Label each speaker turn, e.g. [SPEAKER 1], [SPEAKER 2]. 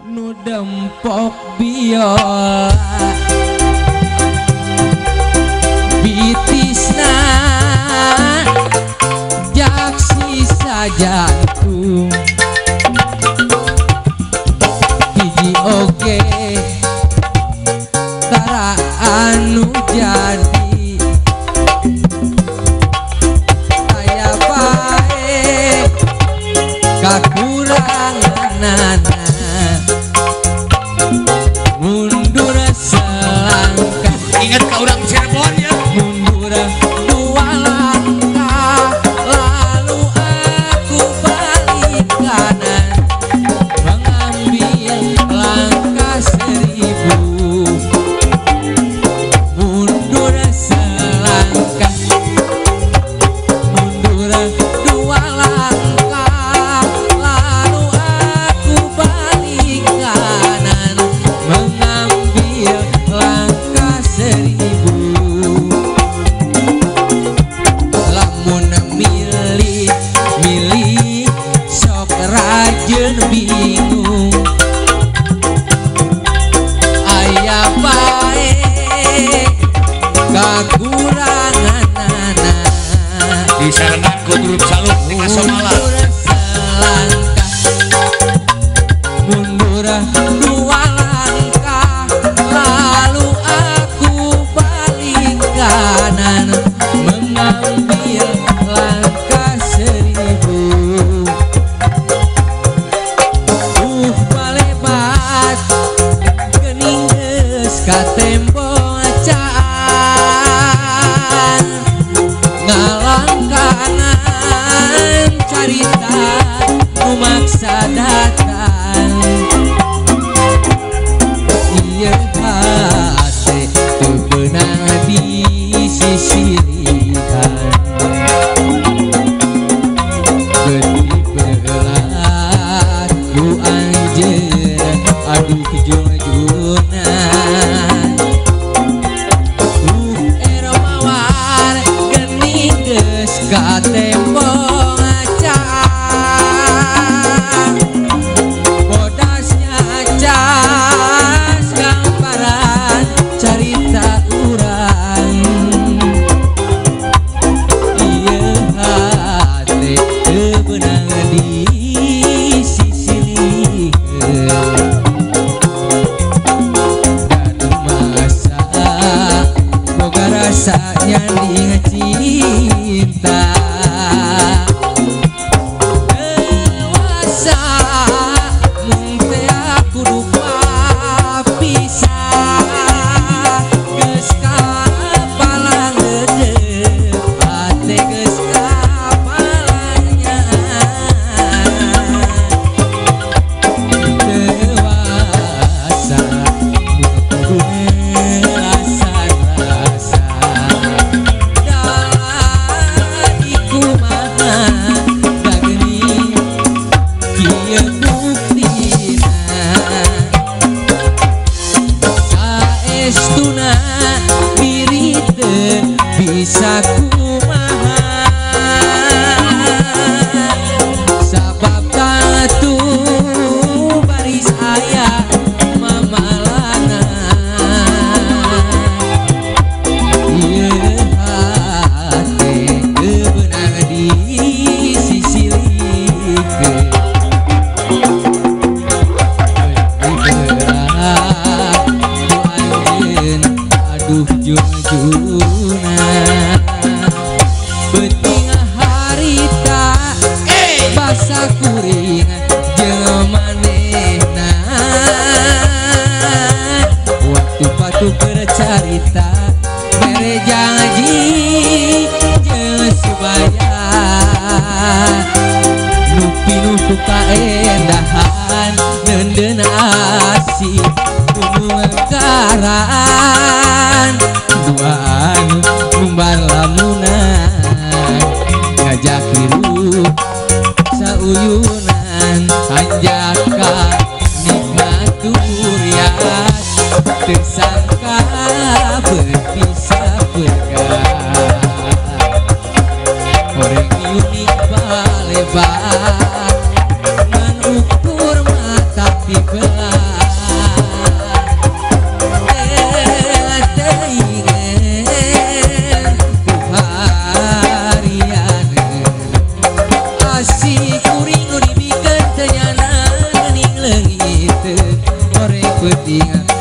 [SPEAKER 1] Nu dempok biola bitisna jak sisa jantung hiji oge tara anu jadi aya bae kakuranganana mundur selangkah.
[SPEAKER 2] Ingat ke orang Cirebon ya.
[SPEAKER 1] Mundur dua langkah lalu aku balik kanan mengambil langkah 1000. Mundur selangkah, mundur dua langkah lalu aku balik kanan mengambil langkah 1000. Lamun milih milih sok rajeun bingung aya bae kakuranganana.
[SPEAKER 2] Disarenan ku grup Saluk di Kasomala.
[SPEAKER 1] Mundur selangkah, mundur dua langkah lalu aku balik kanan mengambil langkah 1000. Balebat geuning geus ka tembong caan ngalangkangan carita nu maksa datang. Ieu hate teu beunang disisilihan geuti belat ku anjeun aduh jung-jungan. Era mawar geuning geus ka tembong acaan bodasnya cas gambaran carita urang. Ieu hate teu beunang disisiliheun dan masa boga rasa nyanding cinta dewasa mung teh kudu papisah geus kapalang deudeuh hate geus kapalang nyaah dewasa kudu rasa-rasa dalani kumaha gageuning kieu buktina saestuna diri teu bisa kumaha sabab tatu baris aya mamalana. Ieu hate teu beunang disisilikeun berat ku anjeun aduh jung-jungan. Beuting harita basa kuring jeung manehna waktu patuh bercarita bere janji jeung subaya nu pinuh ku kaendahan neundeun asih kumungkaran duaan ngumbar lamunan ngajak hirup sauyunan hanjaka nikmat duriat tersangka berpisah berkah horeng unik balebat ngan ukur mata tibelah. Penting.